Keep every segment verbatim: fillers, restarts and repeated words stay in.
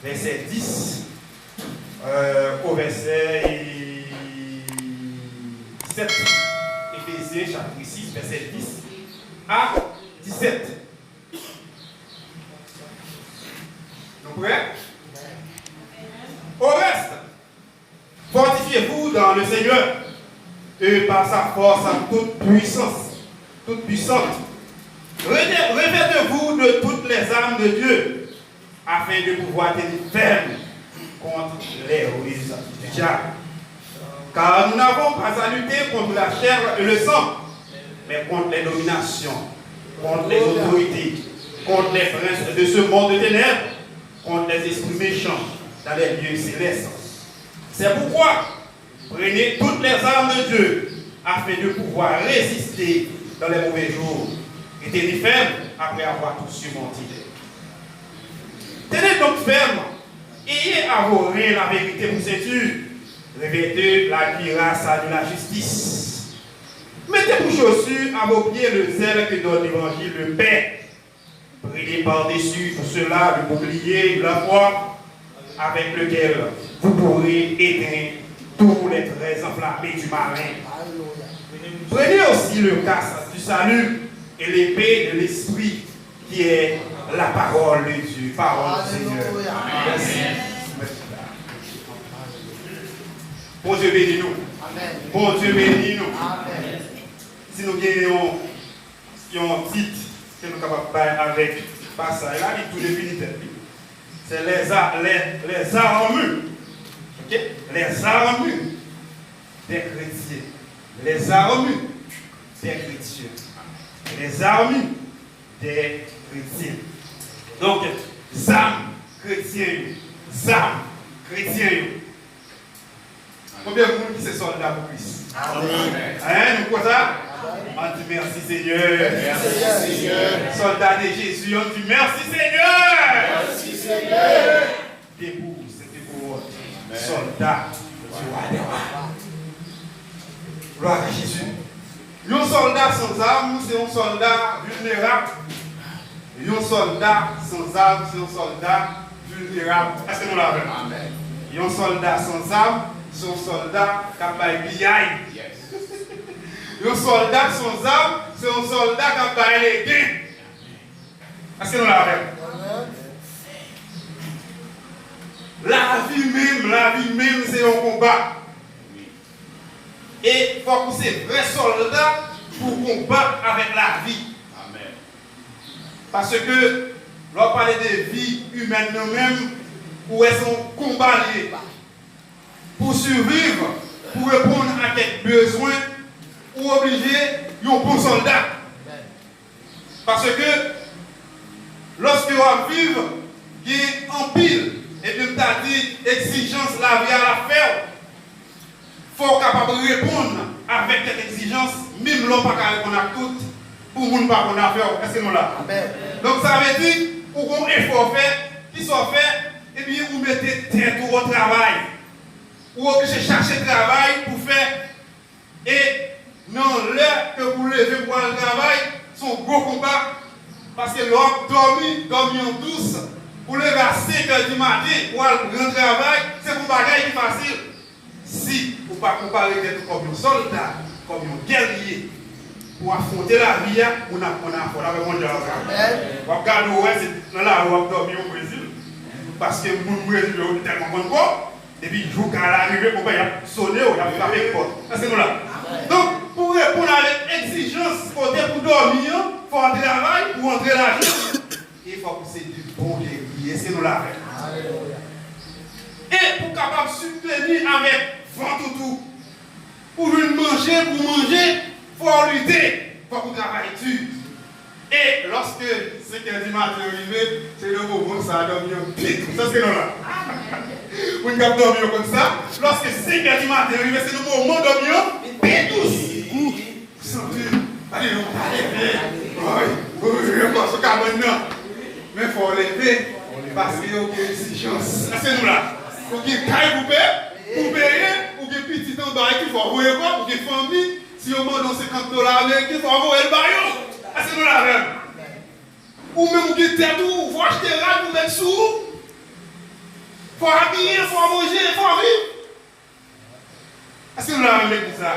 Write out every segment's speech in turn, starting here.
vèsè dis, euh, o vèsè disèt. Efezyen, chapit sis, vèsè dis a disèt. Nou prè? Au reste, fortifiez-vous dans le Seigneur et par sa force toute puissance, toute puissante. Revê- Revêtez-vous de toutes les armes de Dieu, afin de pouvoir tenir ferme contre les ruses du diable. Car nous n'avons pas à lutter contre la chair et le sang, mais contre les dominations, contre les autorités, contre les princes de ce monde de ténèbres, contre les esprits méchants dans les lieux célestes. C'est pourquoi prenez toutes les armes de Dieu afin de pouvoir résister dans les mauvais jours et tenir ferme après avoir tout surmonté. Tenez donc ferme, ayez à vos reins la vérité pour ceinture, revêtez la cuirasse de la justice. Mettez pour chaussures à vos pieds le zèle que donne l'évangile de paix. Prenez par-dessus tout cela le bouclier de la foi, avec lequel vous pourrez éteindre tous les traits enflammés du malin. Prenez aussi le casque du salut et l'épée de l'esprit, qui est la parole de Dieu. Parole du Seigneur. Merci. Bondye beni nou. Bondye beni nou. Si nou gen yon yon tit ke nou kapab bay avèk pasaj la, li tou defini tèt li. Se les, a- les, les armes. Ok? Les armes des chrétiens. Les armes des chrétiens. Les armes des chrétiens. Donk, zam kretyen yo. Zam kretyen yo. Konbyen moun ki se sòlda pou Kris? Amèn. Hein, nou kwè sa? Ann di mèsi Senyè. Mèsi Senyè. Sòlda de Jezi, ann di mèsi Senyè. Mèsi Senyè. Debout, se debout. Sòlda du roi des rois. Gloire à Jésus. Yon sòlda san zam, se yon sòlda vilnerab. Yon sòlda san zam, se yon sòlda vilnerab. Èske nou la avè m? Amèn. Yon sòlda san zam, se yon sòlda k ap bay piyay. Yon sòlda san zam, se yon sòlda k ap bay legen. Èske nou la avè m? Lavi menm, lavi menm, se yon konba. E fòk ou se vrè sòlda pou w konbat avèk lavi. Amèn. Paske, lè w pale de vi imèn nan menm, ou wè se yon konba li ye. Pou siviv, pou reponn a kèk bezwen, ou oblije yon bon sòlda. Paske, lòske w ap viv, gen anpil, ebyen m ta di, egzijans lavi a l ap fè w. Fò w kapab reponn avèk kèk egzijans, menm lè w pa ka reponn ak tout, pou moun pa konn afè w. Èske nou la? Amèn. Donk, sa vle di, ou gon efò w fè, kisa w fè, ebyen, ou mete tèt ou o travay. Ou oblije chache travay pou fè. E nan lè ke pou leve pou al travay, se yon gwo konba. Paske lè w ap dòmi, dòmi an dous, pou leve a senk è di maten pou al pran travay, se pa yon bagay ki fasil. Si ou pa konpare tèt ou kòm yon sòlda, kòm yon gèrye, pou afwonte lavi a, moun ap konn afè w. L ap reponn jan w ap travay. W ap gade, w wè se nan lari w ap dòmi o Brezil. Paske moun Brezil yo tèlman konn kò, depi jou kay la rive, konpè, y ap sone w, y ap frape pòt. Èske nou la? Donk, pou reponn avèk egzijans kote pou dòmi an, fò w travay pou w antre lajan. E fòk ou se de bon gèrye. Èske nou la avè m? E pou w kapab sibveni avèk vant ou tou, pou jwenn manje, pou manje, fò w lite, fòk ou travay di. E lòske senk è di maten rive, se nan moman sa a dòmi an pi dous. Èske nou la? Moun k ap dòmi yo konn sa. Lòske senk è di maten rive, se nan moman dòmi an pi dous. Santi, gade non, pa leve. Woy, woy, woy, ankò sou kabann nan. Men fò w leve, paske yo gen egzijans. Èske nou la? Ou gen kay pou pe, pou peye, ou gen pitit anba e ki fò voye kòb, ou gen fanmi, si yo mande w senkant dola ameriken, fò w voye l ba yo. Èske nou la avè m? Ou menm ou gen tèt ou, ou fò w achte rad pou met sou ou. Fò w abiye, fò w manje, fò w viv. Èske nou la menm legliz la?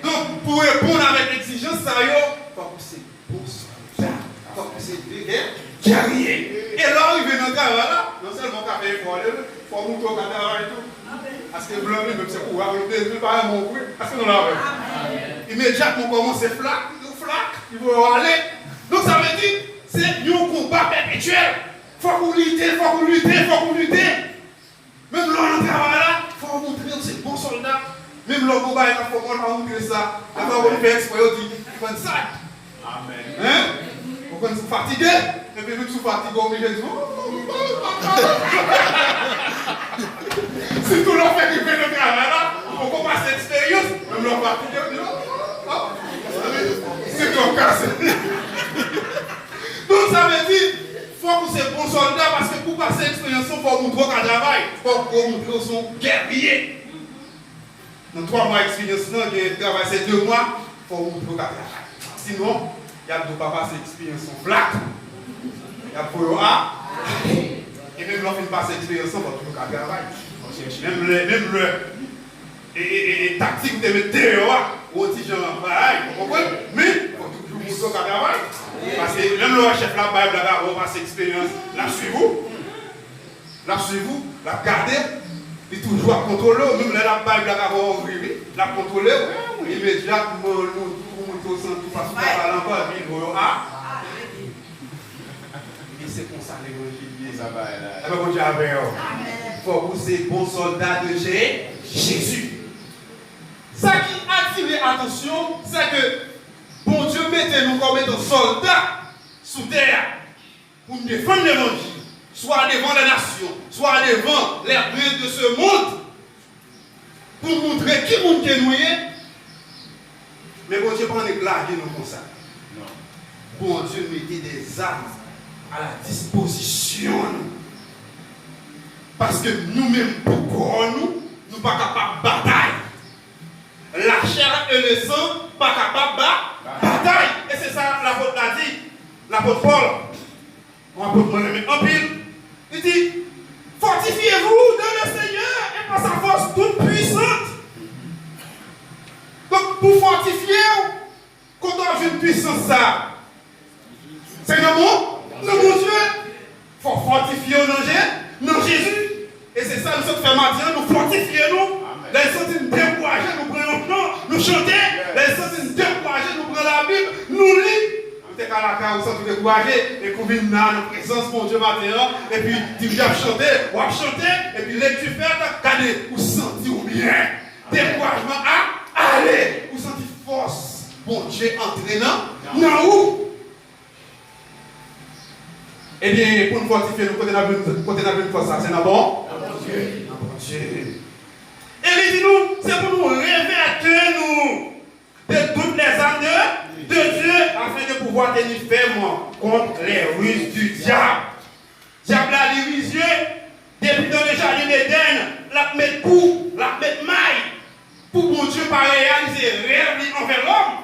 Donk, pou reponn avèk egzijans sa yo, fòk ou se bon sòlda. Fòk ou se de gè, gèrye. E lè w rive nan travay la, non sèlman w ka fè efò, fò w montre w ka travay tou. Paske blan li menm se kouraj li bezwen, li pa renmen w vre. Èske nou la avè m? Imedyatman w kòmanse flak, ou flak, li voye w ale. Donk sa vle di, se yon konba pèpetyèl. Fòk ou lite, fòk ou lite, fòk ou lite. Menm lè w nan travay la, fò w montre w se bon sòlda. Menm lè w gon bagay k ap fè w mal, pa montre sa. Lè fwa w konn fè eksprè, yo di, "Konn sa." Amèn. Hein? Ou konn si w fatige, epi menm si w fatige, w oblije di, "Oh, oh, oh, oh, oh." Sitou lè w fèk rive nan travay la, ou poko pase eksperyans, menm lè w fatige, ou di, "Oh, oh, oh." Se twòp kase. Donk, sa vle di, fòk ou se bon sòlda, paske pou pase eksperyans lan, fò w montre w ka travay. Fòk ou montre w se yon gèrye. Nan twa mwa eksperyans lan, gen travay se de mwa, fò w montre w ka travay. Sinon, y ap di w pa pase eksperyans lan flak. Y ap voye w a. E menm lè w fin pase eksperyans lan, fò w toujou ka travay. Fò w chèche. Menm lè, menm lè e, e, e, e taktik ou te met deyò a, ou yon ti jan bay, ou konprann? Men, fò toujou montre w ka travay. Paske menm lè w wè chèf la ap bay blag avè w, pase eksperyans, l ap swiv ou. L ap swiv ou, l ap gade, li toujou ap kontwole w. Menm lè l ap bay blag avè w, ou ri, wi, l ap kontwole w. Imedyatman, nou tou, ou montre w santi w pa sou tabal ankò, epi l voye w a. Ebyen, se konsa levanjil ye. Konsa bagay la ye. Ebyen, Bondye avè w. Fòk ou se bon sòlda de Je-, Jezi. Sa ki atire atansyon, se ke Bondye mete nou kòm etan sòlda sou tè a pou n defann levanjil, swa devan lè nasyon, swa devan lè prens de se mond. Pou montre ki moun ke nou ye. Men Bondye pa annik lage nou konsa. Non. Bondye mete dèzam a la dispozisyon nou. Paske nou menm pou kò nou, nou pa kapab batay. Lachè e lesan pa kapab ba-, batay. E se sa lapot la di, lapot Pòl. Yon apot mwen renmen anpil. Li di, "Fortifiez-vous dans le Seigneur et par sa force toute puissante." Donk, pou fòtifye w, kote w ap jwenn pwisans sa a? Se nan bon, nan Bondye. Fò w fòtifye w nan Je-, nan Jezi. E se sa nou sot fè maten an, nou fòtifye nou. Lè n santi n dekouraje, nou pran yon chan, nou chante. Lè n santi n dekouraje, nou pran Labib, nou li. Ou te ka lakay ou santi w dekouraje, epi w vin la nan prezans Bondye maten an, epi di w ap chante, w ap chante, epi lekti fèt, gade, ou santi w byen. Dekourajman a ale, ou santi fòs Bondye antre nan, nan ou. Ebyen, pou n fòtifye nou, kote n ap jwenn, kote n ap jwenn fòs sa? Se nan bon? Nan Bondye. Nan Bondye. E li di nou, se pou nou revète nou de toutes les armes de, de Dieu, afin de pouvoir tenir ferme contre les ruses du diable. Dyab la, li rizye, depi nan le jaden Edenn, l ap met kou, l ap met may, pou Bondye pa reyalize rèv li anvè lòm.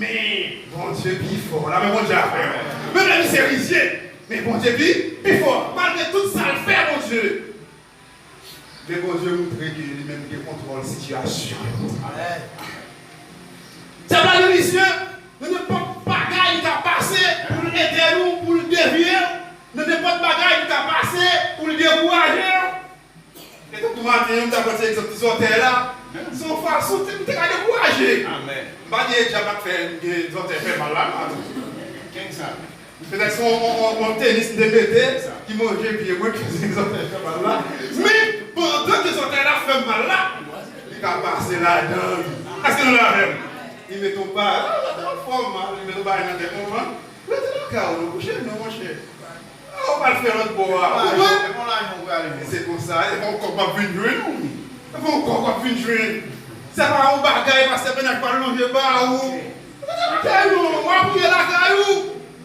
Men Bondye pi fò. Lame Bondye avè w. Menm lè misye rizye, men Bondye pi, pi fò. Malgre tout sa l fè, Bondye. Men Bondye montre ke li menm gen kontwòl sitiyasyon yo. Amèn. Dyab la, li rizye, nan nenpòt bagay li ka pase pou l ede nou, pou l devye w, nan nenpòt bagay li ka pase pou l dekouraje w. E tankou maten an, m t ap pran ti egzanp ti zòtèy la. Se yon fason, m te, m te ka dekouraje. Amèn. M pa di e dyab la k fè m gen zòtèy fè mal la, non. Kèk sa. Petèt se yon, yon, yon, yon tenis m te mete ki manje pye mwen ki fè zòtèy fè mal la. Men, pandan ke zòtèy la fè m mal la, li ka pase ladan l. Èske nou la avè m? Li mete yon pa, ah, zòtèy la fè w mal, li mete yon bagay nan tèt mwen, rete lakay ou, non, kouche non, monchè. Ah, ou pral fè lòt bò a. Ou konprann? E se konsa, e pa yon kòb w ap vin jwenn ou. E pa yon kòb w ap vin jwenn. Se pa yon bagay, pastè Bènard pral lonje ba ou. Ou rete lakay ou, w ap priye lakay ou.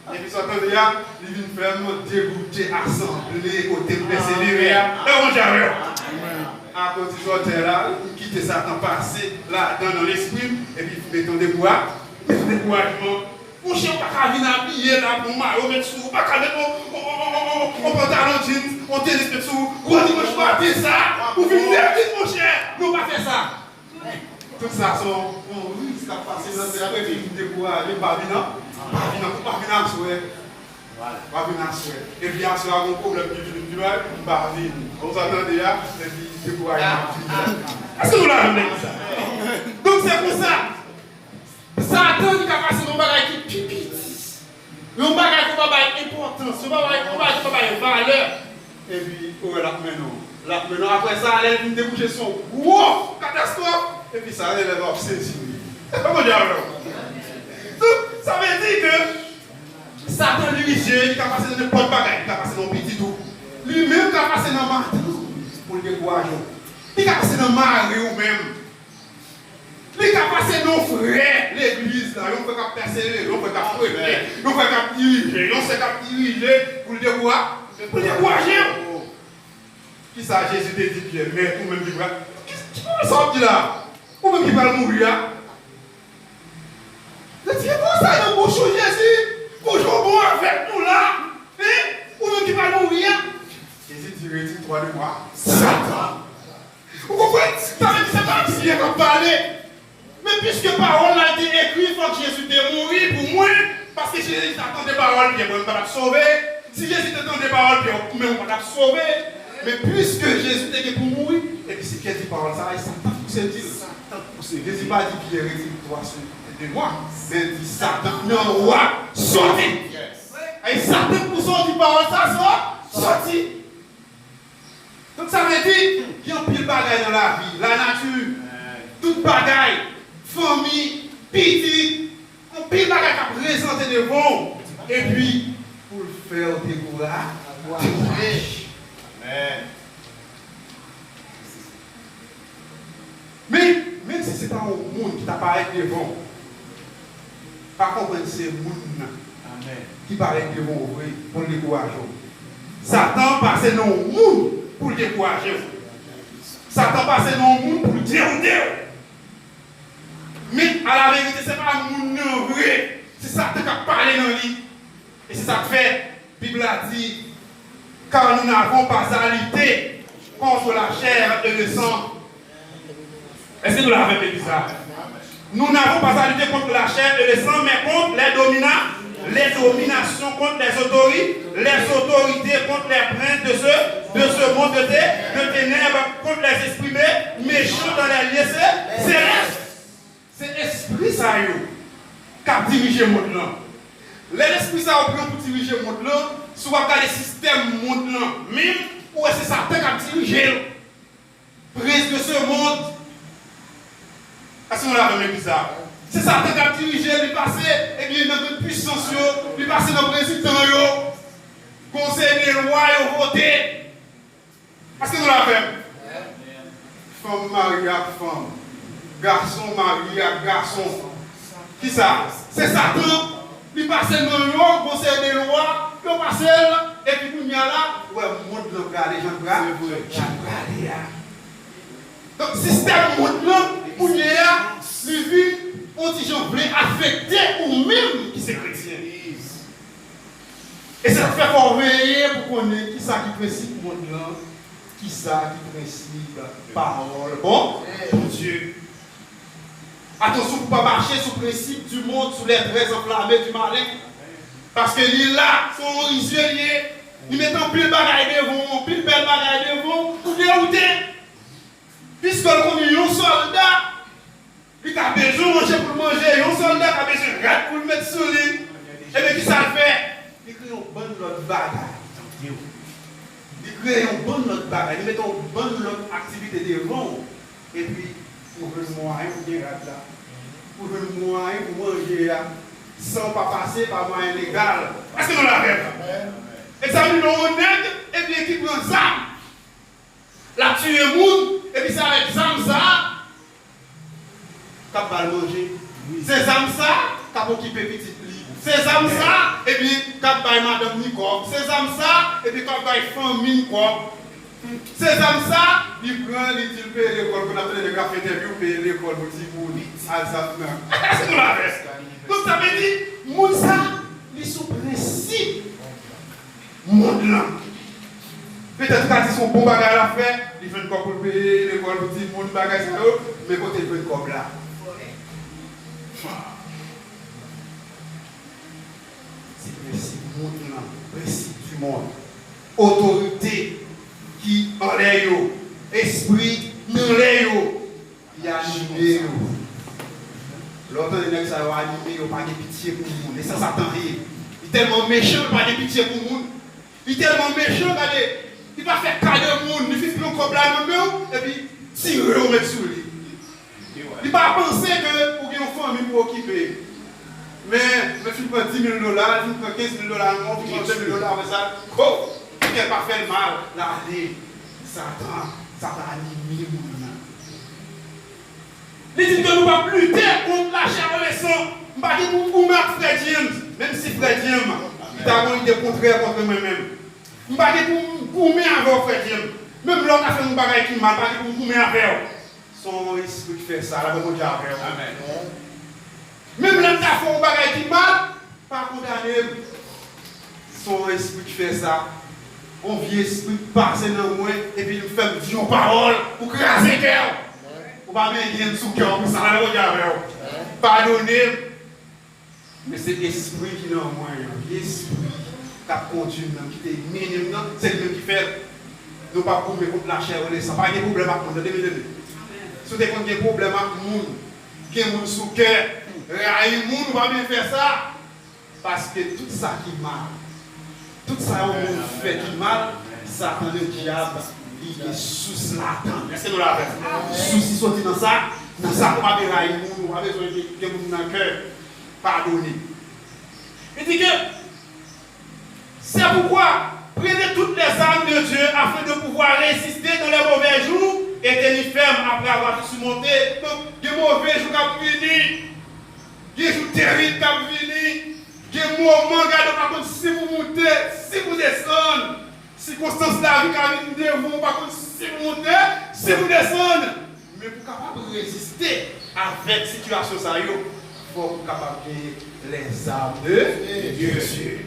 Epi sa w tande a, li vin fè m degoute asanble kote m pèsevere a. Lè Bondye avè w. Akoz ti zòtèy la, m kite Satan pase ladan nan lespri m, epi mete yon dekoura-, mete yon dekourajman. Monchè, ou pa ka vin abiye la, pran mayo, met sou, ou pa ka met yon, yon, yon pantalon jeans, Yon tenis met sou ou, gwo dimanch maten sa, ou vin leve vit, monchè. Nou pa fè sa. Tout sa se yon, yon riz k ap pase nan tè a, epi vin dekouraje, pa vin an, pa vin an, pa vin aswè. Pa vin aswè. Epi aswè a, gon pwoblèm ki vin, vin, vin, pa vin. Ou sa tande a, epi dekouraje, pa vin. Èske nou la menm nan sa? Donk, se konsa. Satan, li ka pase nan yon bagay ki pi piti. Yon bagay ke w pa bay enpòtans, yon bagay, yon bagay ke w pa bay valè. Epi, ou wè, l ap mennen w. L ap mennen w. Apre sa, lè l vin debouche sou yon gwo katastwòf, epi sa, lè w ap sezi, wi. Bondye avè w. Donk, sa vle di ke Satan, li vizye, li ka pase nan nenpòt bagay, li ka pase nan yon pitit ou. Li menm ka pase nan madanm ou pou l dekouraje w. Li ka pase nan mari w menm. Li ka pase nan yon frè legliz la, yon frè k ap pèsevere, yon frè k ap prete, yon frè k ap dirije, yon sè k ap dirije, pou l dekoura-, pou l dekouraje w. Kisa Jezi te di Pyè? Men ou menm ki pral, ki, ki pawòl sa w ap di la? Ou menm ki pral mouri a? Retire pawòl sa nan bouch ou, Jezi! Pou jan w bon avèk nou la, hein? Ou menm ki pral mouri a? Jezi di, retire twa de mwa, Satan! Ou konprann? Sa vle di se pa Pyè k ap pale. Men piske pawòl la te ekri, fòk Jezi te mouri pou mwen, paske si Jezi ta tande pawòl Pyè, mwen m pa t ap sove. Si Jezi te tande pawòl Pyè, ou menm ou pa t ap sove. Men piske Jezi te gen pou mouri, epi si Pyè di pawòl sa, e Satan pouse l di l. Jezi pa di Pyè retire twa sou de mwa, men l di Satan nan ou a soti. E Satan pouse w di pawòl sa, sò-, soti. Donk, sa vle di, gen anpil bagay nan lavi, lanati, tout bagay, fanmi, pitit, anpil bagay k ap prezante devan w, epi pou l fè w dekoura-, dekouraje. Amèn. Men, menm si se ta yon moun ki ta parèt devan w, pa konprann se moun nan ki parèt devan w vre pou l dekouraje w. Satan pase nan yon moun pou l dekouraje w. Satan pase nan yon moun pou l dewoute w. Men, alaverite, se pa moun nan vre. Se Satan k ap pale nan li. E se sa k fè Bib la di, car nous n'avons pas à lutter contre la chair et le sang. Èske nou la avè m, legliz la? Nous n'avons pas à lutter contre la chair et le sang, mais contre les domina-, les dominations, contre les autori-, les autorités, contre les princes de ce, de ce monde de té-, de ténèbres, contre les esprits mé-, méchants dans les lieux cé-, célestes. Se espri sa yo k ap dirije mond lan. Lè lespri sa yo pran pou dirije mond lan, si w ap gade sistèm mond lan menm, ou wè se Satan k ap dirije l. Prince de ce monde. Èske nou la avè m, legliz la? Se Satan k ap dirije l, li pase, ebyen, nan grann pwisans yo, li pase nan prezidan yo, konsèy de lwa yo vote. Èske nou la avè m? Fanm marye ak fanm, gason marye ak gason. Kisa? Se Satan. Li pase nan yo, konsèy de lwa, yo pase l, epi kounye a la, ou wè mond lan prale, jan l prale, jan l prale a. Donk, sistèm mond lan, kounye a, li vin yon ti jan vle afekte ou menm ki se kretyen. E sa k fè fò w veye pou konnen kisa ki prensip mond lan, kisa ki prensip pawòl Bon-, Bondye. Atansyon pou w pa mache sou prensip du monde, sous les traits enflammés du malin. Paske li la, se yon rizye li ye. Li met anpil bagay devan w, anpil bèl bagay devan w, pou dewoute. Piske l konnen yon sòlda, li ka bezwen manje pou l manje, yon sòlda ka bezwen rad pou l met sou li. Ebyen, kisa l fè? Li kreye yon bann lòt bagay. Li kreye yon bann lòt bagay. Li mete yon bann lòt aktivite devan w. Epi, pou jwenn mwayen pou gen rad la. Pou jwenn mwayen pou manje a. San w pa pase pa mwayen legal. Èske nou la avè m? Egzamine yon nèg, ebyen, ki pran zam. L ap tiye moun, epi se avèk zam sa a k ap ba l manje. Se zam sa a k ap okipe pitit li. Se zam sa a, epi k ap bay madanm ni kòb. Se zam sa a, epi k ap bay fanmi n kòb. Se zam sa a, li pran, li di l peye lekòl, pou n ap tande nèg la fè entèvyou, peye lekòl pou timoun. A zam nan. Èske nou la avè m? Donk, sa vle di, moun sa a, li sou prensip mond lan. Petèt li ta di se yon bon bagay l ap fè, li jwenn kòb pou l peye lekòl pou timoun, bagay sa yo, men kote l jwenn kòb la? Se prensip mond lan, prensip di mond. Otorite ki anlè yo, espri nan lè yo, ki anime yo. Lè w tande nèg sa yo anime yo, pa gen pitye pou moun. E sa Satan ye. Li tèlman mechan, li pa gen pitye pou moun. Li tèlman mechan, gade, li pa fè ka de moun. Li fin pran kòb la nan men w, epi tire w met sou li. Li pa panse ke ou gen yon fanmi pou okipe. Men, men fin pran dis mil dola, fin pran kenz mil dola, non, fin pran ven mil dola, apre sa, ho, kè pa fè l mal, l ale. Satan, Satan anime moun nan. Li di ke nou p ap lite kont lachè e lesan. M pa gen pou m goumen ak frè James, menm si frè James, li ta gen yon ide kontrè kont mwen menm. M pa gen pou m goumen avè w, frè James. Menm lè w ta fè m yon bagay ki mal, m pa gen pou m goumen avè w. Se yon espri ki fè sa, lapè Bondye avè w. Amèn. Menm lè m ta fè yon bagay ki mal, pa kondane m. Se yon espri ki fè sa. Yon vye espri k pase nan mwen, epi l fè m di yon pawòl pou kraze kè w. Ou pa menm gen sou kè w pou sa, lapè Bondye avè w. Padone m. Men se espri ki nan mwen an, vye espri k ap kondui m nan, ki te mennen m nan, se li menm ki fè l. Nou p ap goumen kont lachè e lesan. Pa gen pwoblèm ak moun, tande byen, tande. Si w te konn gen pwoblèm ak moun, gen moun sou kè, rayi moun, ou pa byen fè sa. Paske tout sa ki mal, tout sa yon moun fè ki mal, Satan ledyab, li gen sous ladan l. Èske nou la avè m? Sous li soti nan sa, nan sa. Ou pa byen rayi moun, ou pa bezwen gen, gen moun nan kè. Padone. Li di ke, c'est pourquoi, prenez toutes les armes de Dieu afin de pouvoir résister dans les mauvais jours et tenir ferme après avoir tout surmonté. Donk, gen move jou k ap vini. Gen jou terib k ap vini. Gen moman, gade, ou pa konn si pou moute, si pou desann. Sikonstans lavi ka vin devan w, ou pa konn si pou moute, si pou desann. Men pou w kapab reziste avèk sitiyasyon sa yo, fòk ou kapab gen les armes de Dieu.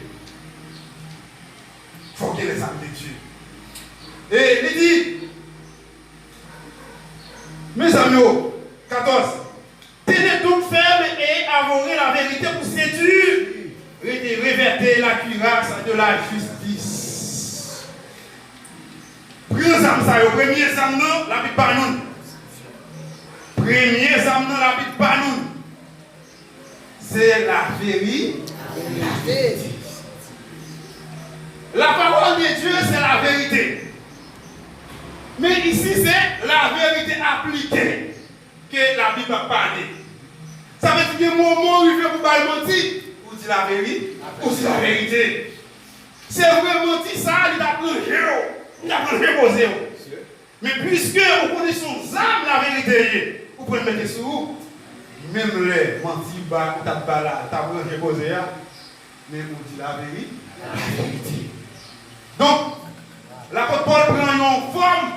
Fòk gen les armes de Dieu. E li di, mezanmi, katòz, tenez donc ferme et arborez la vérité pour ceinture. Rete, revète la cuirasse de la justice. Pran zam sa yo. Premye zam nan, Labib ba nou l. Premye zam nan, Labib ba nou l. Se laveri-, laverite. La parole de Dieu, c'est la vérité. Men isi, se laverite aplike ke Labib ap pale. Sa vle di gen moman w rive pou bay manti, ou di laveri-, ou di laverite. Se vre, manti sa a, li ta pran je w, li ta pran je poze w. Men piske ou konnen se yon zam laverite ye, ou pran l mete sou ou. Menm lè manti ba, ou t ap ba la, ta pran je poze a, men ou di laveri-, laverite. Donk, lapot Pòl pran yon fòm,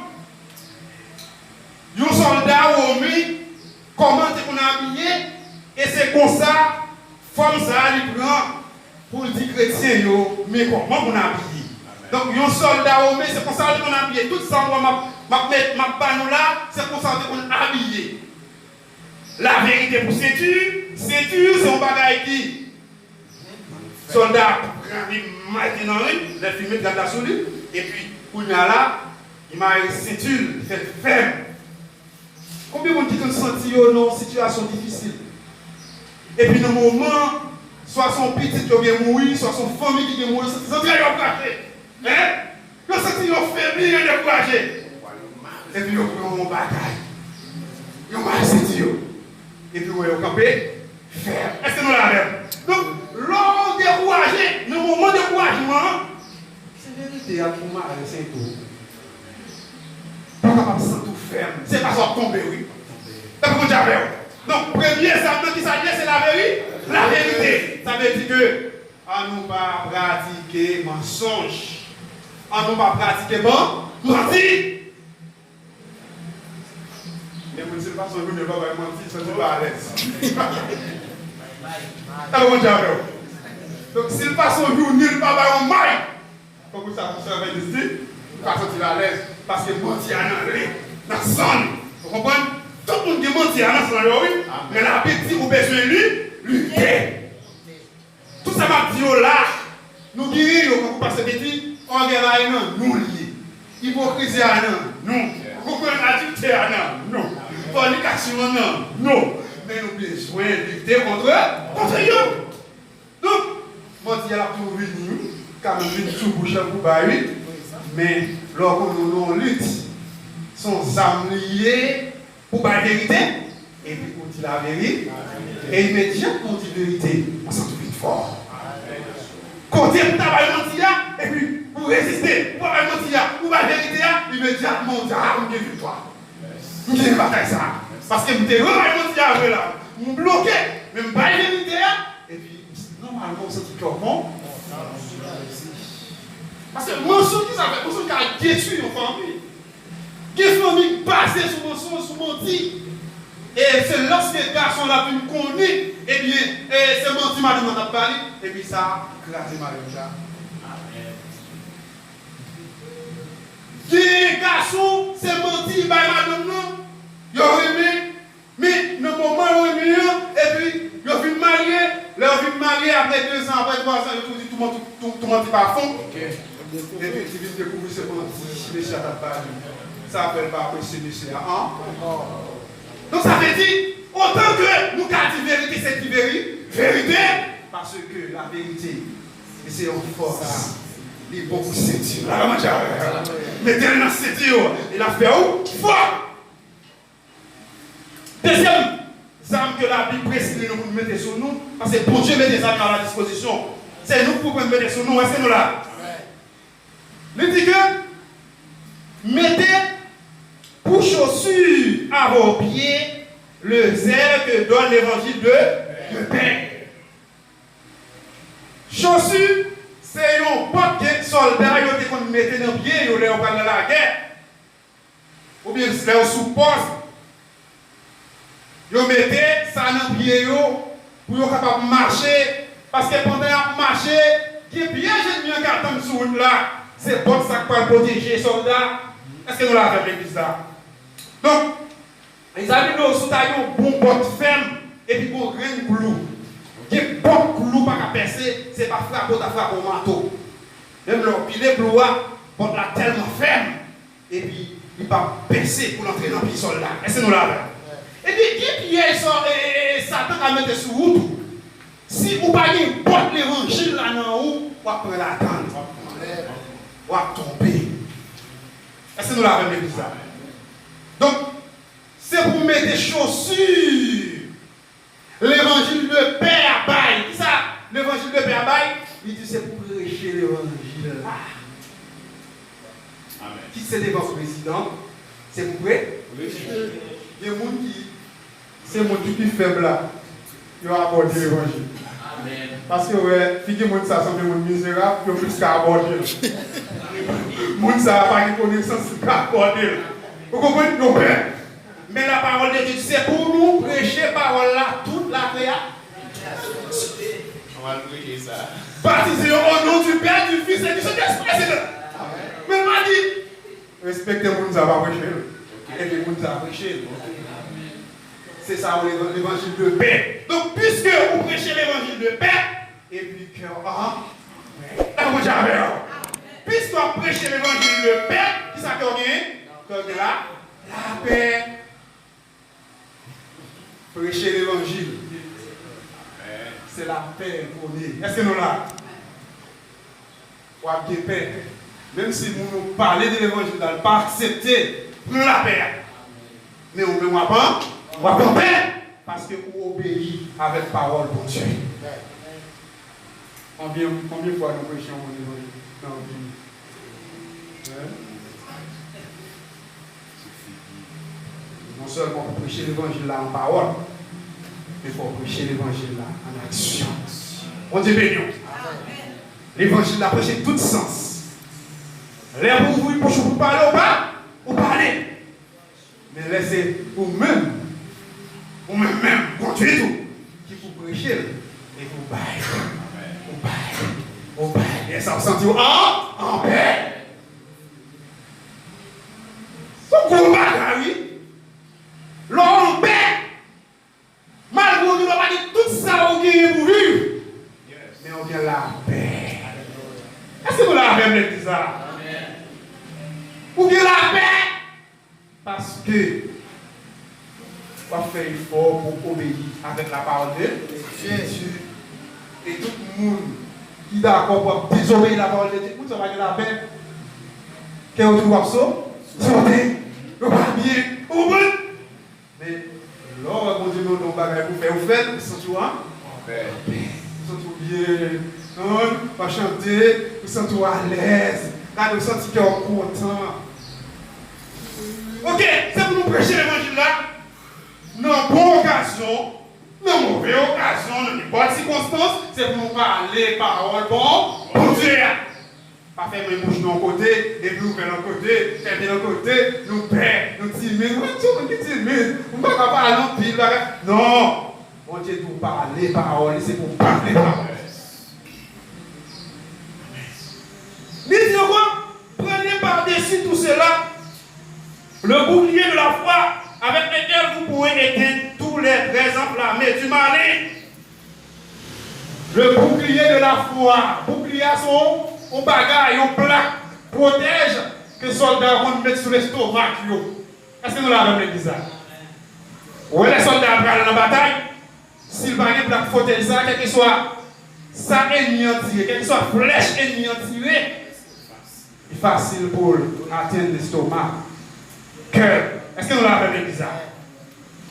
yon sòlda women, kòman l te konn abiye, e se konsa, fòm sa a li pran pou l di kretyen yo, men kòman pou n abiye. Donk, yon sòlda women, se konsa l te konn abiye. Tout sa m ap, m ap met, m ap ba nou la, se konsa l te konn abiye. Laverite pou senti, senti se yon bagay ki sòlda a pran li, mete nan ren, lè l fin met rad la sou li, epi kounye a la, li mare senti l, li fè l fèm. Konbyen moun ki konn santi yo nan yon sitiyasyon difisil? Epi nan moman, swa se yon pitit yo gen mouri, swa se yon fanmi ki gen mouri, yo santi zantray yo ap krache. Hein? Yo santi yo febli, yo dekouraje. Epi yo pran yon bagay. Yo mare senti yo. Epi w wè yo kanpe fèm. Èske nou la avè m? Donk, lè w dekouraje, nan moman dekourajman an, se verite a pou mare senti w. Pou w kapab santi w fèm. Se pa sa w ap tonbe, wi. Tanpri Bondye avè w. Donk, premye zam nan, ki sa l ye? Se laveri-, laverite. Sa vle di ke ann nou pa pratike mansonj. Ann nou pa pratike man-, manti. Gen moun, si l pase yon jounen, l pa bay manti, l santi l pa alèz. Tanpri Bondye avè w. Donk, si l pase yon jounen, l pa bay yon may, fòk ou sa pou sèvè jistis. Ou ka santi l alèz, paske manti a nan li, nan san nou. Ou konprann? Tout moun gen manti a nan san yo, wi. Men Labib di ou bezwen li, lite. Tout sa m ap di yo la, nou genyen yo, kankou pastè te di, ògèy la e nan nou li ye. Ipokrizi a nan nou. Ou konprann? Adiltè a nan nou. Fònikasyon an nan nou. Men nou bezwen lite kont, kont yo. Donk, manti a l ap toujou vini, wi. Ka menm vin sou bouch lan pou bay, wi. Men, lè w konnen w nan yon lit, se yon zam li ye pou bay verite, epi ou di laveri-, e imedyatman ou di verite, ou santi w vin fò. Kote pou ta bay manti a, epi ou reziste, ou pa bay manti a, ou bay verite a, imedyatman ou di, "A, m gen viktwa. M gen batay sa a." Paske m te rebay manti a vre la. M bloke, men m bay verite a, epi nòmalman ou santi kè w bon. Paske mansonj ki sa fè, mansonj ka detwi yon fanmi. Gen fanmi k baze sou mansonj, sou manti. E se lòske gason la vin konnen, ebyen, e se manti madanm nan t ap ba li, epi sa kraze maryaj la. Gen gason, se manti bay madanm nan, yo renmen, men nan moman yo renmen an, epi yo vin marye, lè yo vin marye, apre de zan, apre twa zan, yo tou di tou manti, tou, tou manti pa fon. Epi li vin dekouvri se manti mesye a t ap ba li. Sa fè l pa apresye mesye a ankò. Donk, sa vle di, otan ke nou ka di verite, se di veri-, verite, paske laverite, li se yon fòs. Li bon pou senti. Mete l nan senti w, e l ap fè w fò. Dezyèm zam ke Labib preskri nou pou nou mete sou nou, paske Bondye mete zam yo a la dispozisyon. Se nou k pou pran mete sou nou, èske nou la? Li di ke, mettez pour chaussure à vos pieds le zèle que donne l'évangile de, de paix. Chaussure, se yon bòt ke sòlda yo te konn mete nan pye yo lè yo pral nan lagè. Oubyen lè yo sou pòs, yo mete sa nan pye yo pou yo kapab mache, paske pandan y ap mache, gen pyèj ènmi an ka tann sou wout la. Se bòt sa k pral pwoteje sòlda. Èske nou la avè m, legliz la? Donk, Mezanmi, nou, si w ta gen yon bon bòt fèm epi gon grenn klou, gen bòt klou pa ka pèse, se pa frape w ta frape yon mato. Menm lè w pile klou a, bòt la tèlman fèm, epi li p ap pèse pou l antre nan pye sòlda. Èske nou la avè m? Epi gen pyèj sa, e, e, e, Satan ka mete sou wout ou. Si ou pa gen bòt levanjil la nan ou, w ap pran ladan l. W ap tonbe. Èske nou la avè m, legliz la? Donk, se pou mete chosi levanjil de pè a bay. Kisa levanjil de pè a bay? Li di se pou preche levanjil la. Ki se devan prezidan, se pou pre-, gen moun ki, se moun ki pi fèb la, yo abòde levanjil. Paske yo wè, figi moun sa sanble moun mizerab, yo plis ka abòde l. Moun sa pa gen konesans, yo ka abòde l. Ou konprann? Yo pè. Men lapawòl de Dye di se pou nou preche pawòl la tout lakre a. Batize yo o non di Pè, di Fis e di Sentespri, se sa. Men l pa di, respekte moun sa, pa preche l. Epi moun sa preche l. Se sa w levanjil de pè. Donk, piske ou preche levanjil de pè, epi kè w an, la Bondye avè w. Piske w ap preche levanjil de pè, kisa kè w genyen? Kè w gen la, lapè. Preche levanjil. Se lapè premye. Èske nou la? W ap gen pè. Menm si moun ou pale de levanjil la, l pa aksepte, pran lapè a. Men ou menm w ap an, w ap an pè, paske ou obeyi avèk pawòl Bondye. Konbyen, konbyen fwa nou preche yon bon levanjil nan vi nou? Hein? Non sèlman pou preche levanjil la an pawòl, men fò w preche levanjil la an aksyon. Bondye beni w. Levanjil la preche tout sans. Lè pou ouvri bouch ou pou pale, ou pa, ou pale. Men lè se ou menm, ou menm menm, kondwit ou, ki pou preche l, epi ou bay, ou bay, ou bay. Lè sa w santi w an, an pè. wi. Lè w anpè, malgre w gen dwa pa gen tout sa w genyen pou viv, men w gen lapè. Èske nou la avè m legliz la? Ou gen lapè paske w ap fè efò pou obeyi avèk la parole de Dieu. E tout moun ki dakò pou ap dezobeyi la parole de Dieu, moun sa pa gen lapè. Kè yo toujou ap so-, sote, yo pa byen. Ou konprann? Men, lè w wè Bondye mande w yon bagay pou fè, ou fè l, ou santi w an pè. Ou santi w byen, w ap chante, ou santi w alèz. Gade, ou santi kè w kontan. Oke, se pou nou preche levanjil la nan bon okazyon, nan move okazyon, nan nenpòt sikonstans, se pou nou pale pawòl bon Bondye a. Pa fèmen bouch nou yon kote, epi ouvè l yon kote, fèmen l yon kote, nou pè, nou timid. Mwen, ti moun ki timid, m pa ka pale anpil bagay. Non! Bondye di w pale pawòl li, se pou w pale pawòl li. Li di ankò, prenez par-dessus tout cela le bouclier de la foi, avec lequel vous pourrez éteindre tous les traits enflammés du malin. Le bouclier de la foi. Boukliye a se yon, yon bagay, yon plak pwotèj ke sòlda yo konn met sou lestomak yo. Èske nou la avè m legliz la? Ou wè lè sòlda a pral nan batay, si l pa gen plak pwotèj sa, kèlkeswa sa ènmi an tire, kèlkeswa flèch ènmi an tire, li fasil pou l atenn lestomak, kè. Èske nou la avè m legliz la?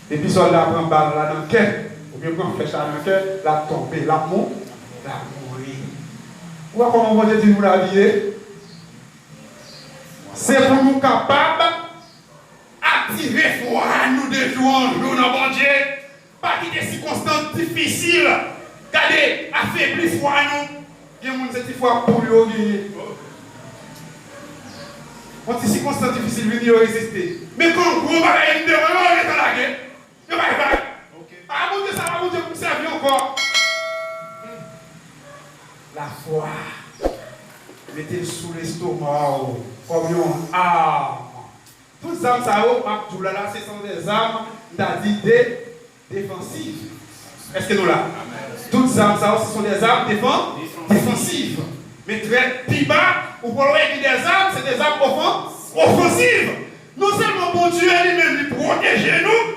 Depi sòlda a pran bal la nan kè, oubyen pran flèch la nan kè, l ap tonbe, l ap mou-, l ap mouri. Ou wè kòman Bondye di nou lavi ye? Se pou nou kapab aktive fwa nou de jou an jou nan Bondye. Pa kite sikonstans difisil, gade, afebli fwa nou. Gen moun se ti fwa poul yo genyen. Yon ti sikonstans difisil vini, yo reziste. Men kan gwo bagay vin devan yo, yo gentan lage. Yo bay vag. A, Bondye, sa pa Bondye pou m sèvi ankò. Lafwa. Mete l sou lestoma w kòm yon arm. Tout zam sa yo, m ap di w la, la, ce sont des armes, m ta di, de, défensives. Èske nou la? Tout zam sa yo, ce sont des armes défen-, défensives. Men trè pi ba, ou pral wè gen des armes, c'est des armes offen-, offensives. Non sèlman Bondye li menm li pwoteje nou,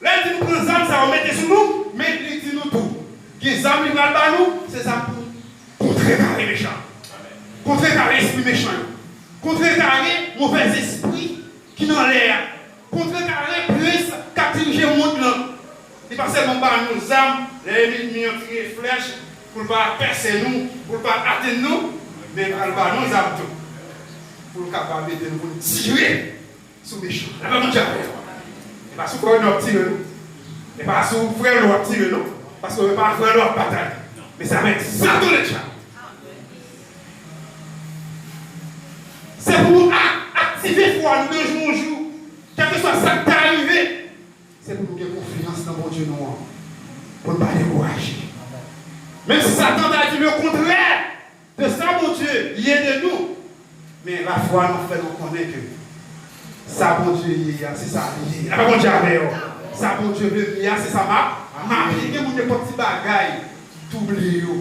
lè l di nou pran zam sa yo mete sou nou, men li di nou tou, gen zam li pral ba nou, se zam pou kontrekare mechan. Kontrekare espri mechan yo. Kontrekare movèzespri ki nan lè a. Kontrekare prens k ap dirije mond lan. Li pa sèlman ba nou zam, lè ènmi an tire flèch, pou l pa pèse nou, pou l pa atenn nou, men l pral ba nou zam tou. Pou l kapab ede nou pou n tire sou mechan. Lapè Bondye avè w. E pa sou frè w ap tire, non. E pa sou frè w ap tire, non. Paske e pa frè w ap batay. Men se avèk Satan ledyab. Se pou nou a-, aktive fwa nou de jou an jou. Kèlkeswa sa k ta rive, se pou nou gen konfyans nan Bondye nou an. Pou n pa dekouraje. Menm si Satan ta di lekontrè, de sa Bondye ye de nou. Men lafwa nou fè nou konnen ke sa Bondye ye a, se sa li ye. Lapè Bondye avè w. Sa Bondye vle m ye a, se sa m ap, m ap ye. Gen moun nenpòt ti bagay touble yo.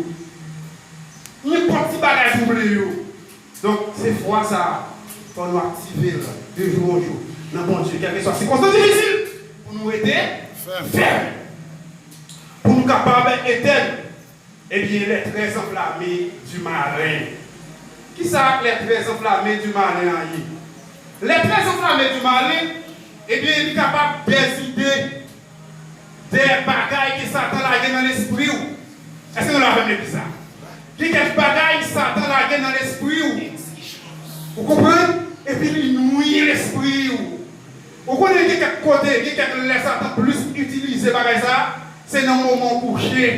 Nenpòt ti bagay touble yo. Donk, se fwa sa a, fò nou aktive l de jou an jou nan Bondye. Kèlkeswa sikonstans difisil, pou nou rete fèm. Pou nou kapab etèn Ebyen, les traits enflammés du malin. Kisa les traits enflammés du malin an ye? Les traits enflammés du malin, ebyen, li kapab dèzide de bagay ke Satan lage nan lespri w. Èske nou la avè m legliz la? Gen kèk bagay Satan lage nan lespri w. Ou konprann? Epi li nwi lespri w. Ou konnen gen kèk kote, gen kèk lè Satan plis itilize bagay sa, se nan moman w kouche.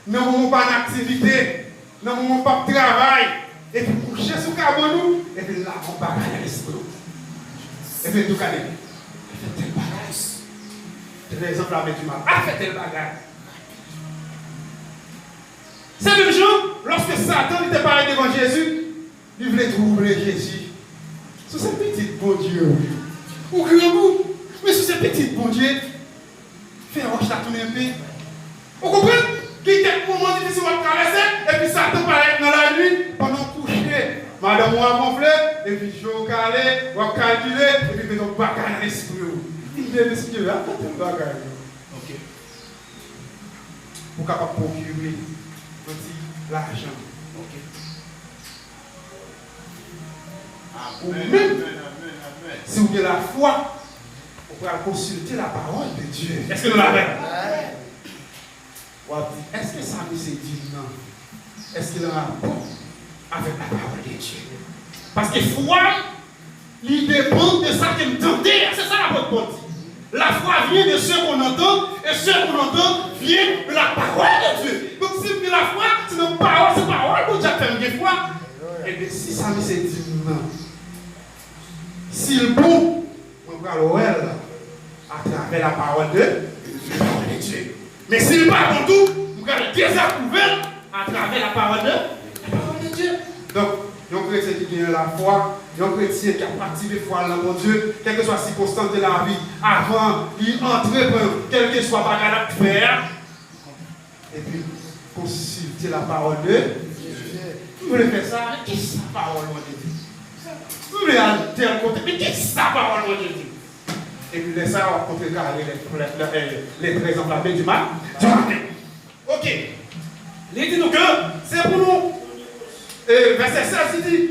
Nan moman w pa nan aktivite, nan moman w p ap travay, epi w kouche sou kabann ou, epi l lage yon bagay nan lespri w. Epi l di w, gade, al fè tèl bagay. Trè enflame di mal, al fè tèl bagay. Se menm jan, lòske Satan li te parèt devan Jezi, li vle twouble Jezi. Si w se pitit Bondye, wi. Ou grangou. Men si w se pitit Bondye, fè wòch la tounen pen. Ou konprann? Gen kèk moman difisil w ap travèse, epi Satan parèt nan lannwit pandan w kouche. Madanm ou a gonfle, epi je w kale, w ap kalkile, epi mete yon bagay nan lespri w. Li vle mesye a, kote bagay yo? Ok. Pou w kapab pwokire yon ti lajan. Ok. Ou menm, si w gen lafwa, ou pral konsilte la parole de Dieu. Èske nou la avè m? W ap di, èske sa misye di m nan, èske l an rapò avèk la parole de Dieu? Paske fwa m, li depann de sa ke m tande a. Se sa lapot Pòl di. La foi vient de ce qu'on entend, et ce qu'on entend vient de la parole de Dieu. Donk, si m gen lafwa, se nan pawòl, se pawòl Bondye k fè m gen fwa. Ebyen, si sa misye di m nan, si l bon, mwen pral wè l atravè la parole de, la parole de Dieu. Men si l pa bon tou, mwen pral dezapwouve l atravè la parole de, la parole de Dieu. Donk, yon kretyen ki gen lafwa, yon kretyen ki ap aktive fwa l nan Bondye, kèlkeswa sikonstans de lavi, avan li antreprann kèlkeswa bagay l ap fè a, epi konsilte la parole de Dieu. M vle fè sa, men kisa pawòl Bondye di? M vle al tèl kote, men kisa pawòl Bondye di? Epi lè sa a, w ap kontrekare les, les, les, les treize enflammés du ma-, du matin. Ok. Li di nou ke se pou nou, e, vèsè sèz, li di,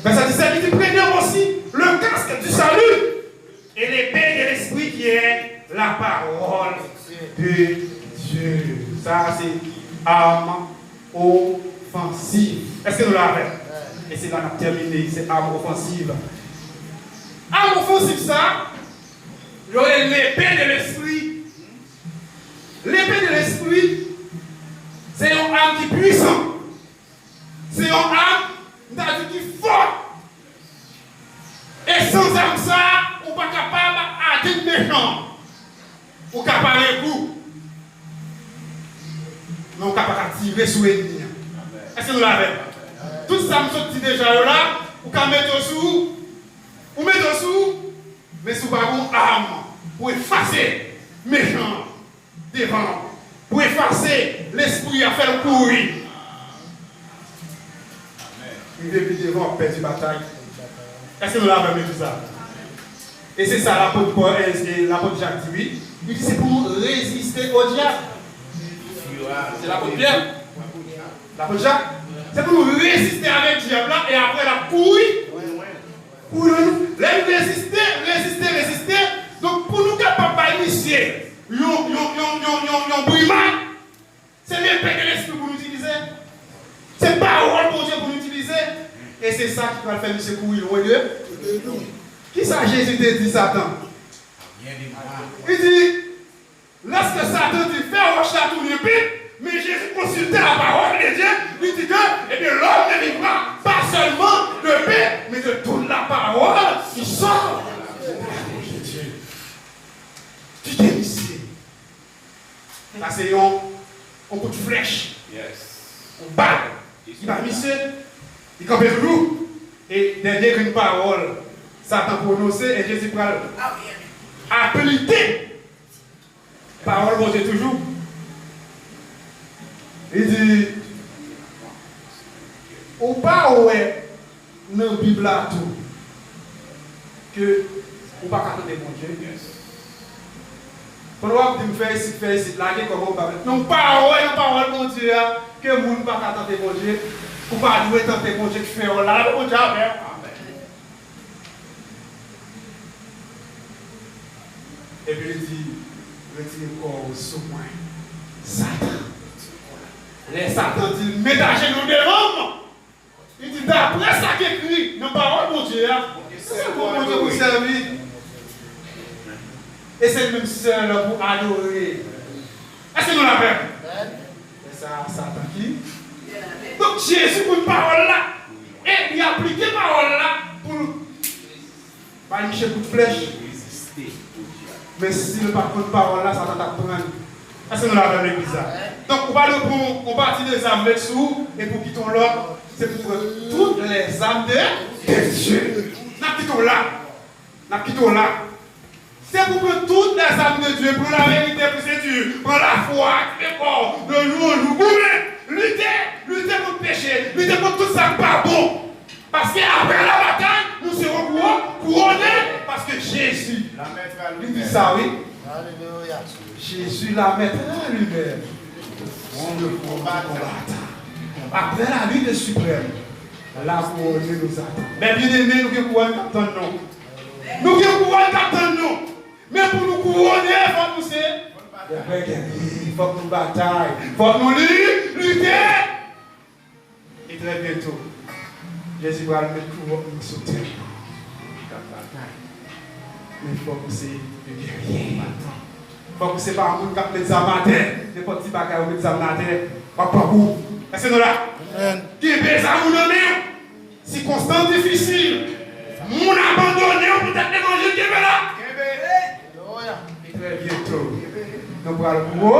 vèsè disèt, li di, prenez aussi le casque du salut et l'épée de l'esprit qui est la parole de Dieu. Sa se arme offensive. Èske nou la avè m? E se la n ap tèmine, se arme offensive. Arme offensive sa, yo rele l'épée de l'esprit. L'épée de l'esprit, se yon arme ki pwisan. Se yon arme, m ta di ki fò. E san zam sa, ou pa kapab atenn mechan an. Ou ka pare kou, men ou ka pa ka tire sou ènmi an. Èske nou la avè m? Tout sa m sot di deja yo la, ou ka mete yo sou ou, ou mete yo sou ou, men si w pa gon arm pou efase mechan an, devan l, pou efase lespri a, fè l kouri. Rive pi devan, w ap pèdi batay. Èske nou la avè m, egliz la? E se sa lapot Pòl, e, e lapot Jak di, wi. Li di se pou nou reziste o dyab. Se lapot Pyè. Lapot Jak. Se pou nou reziste avèk dyab la, e apre l ap kouri. Pou nou, lè nou reziste, reziste, reziste, donk pou nou kapab bay misye yon, yon, yon, yon, yon, yon brimad, se lepe de lespri pou nou itilize. Se pawòl Bondye pou nou itilize. E se sa ki pral fè misye kouri lwen de, de nou. Kisa Jezi te di Satan? Li di, Lòske Satan di, fè wòch la tounen pen, men Jezi konsilte la parole de Dieu, li di ke, ebyen, l'homme ne vivra pas seulement de pain, mais de toute la parole qui sort de la bouche de Dieu. Kite misye. Sa se yon, yon kout flèch. Yon bal. Li ba misye, li kanpe toujou. E dènye grenn pawòl Satan pwononse, e Jezi pral aplike pawòl Bondye toujou. Li di, ou pa wè nan Bib la tou ke ou pa ka tante Bondye? Pandan w ap di m fè isit, fè isit, lage kò w, ba m. Non, ou pa wè nan pawòl Bondye a ke moun pa ka tante Bondye, ou pa dwe tante Bondye k fè w la, lage Bondye avè w. Epi li di, retire kò w sou mwen, Satan. Lè Satan di l, met ajenou devan m, li di, daprè sa k ekri nan pawòl Bondye a, se sèl pou Bondye pou sèvi. E se li menm sèl pou adore. Èske nou la avè m? Lè sa a, Satan ki? Donk, Jezi konn pawòl la. E li aplike pawòl la pou l bay misye kout flèch. Men si l pa t konn pawòl la, Satan t ap pran l. Èske nou la avè m, legliz la? Donk, ou pa dwe pran yon pati de zam met sou ou, epi w kite yon lòt, se pou pran tout les armes de, de Dieu. N ap kite w la. N ap kite w la. Se pou pran tout lèzam de Dye, pran laverite pou senti, pran lafwa, kite kò w, de lwanj, ou goumen, lite, lite kont peche, lite kont tout sa k pa bon. Paske apre labatay, nou se kouwone, paske Jezi, li di sa, wi. Jezi la mettra lui-même sur le front du combattant. Après la lutte suprême, la couronne nous attend. Men byeneme, nou gen kouwòn k ap tann nou. Nou gen kouwòn k ap tann nou. Men pou nou kouwone, fòk nou se vrè gèlye. Fòk nou batay. Fòk nou li, lite. E trè byento, Jezi pral met kouwòn nou sou tèt nou. K ap batay. Men fòk ou se yon gèlye. Fòk ou se pa moun k ap met zam atè. Nenpòt ti bagay ou met zam nan atè, w ap pran kou. Èske nou la? Kenbe zam ou nan men w. Sikonstans difisil. Moun abandone w poutèt levanjil, kenbe la. E trè byento, nou pral gwo.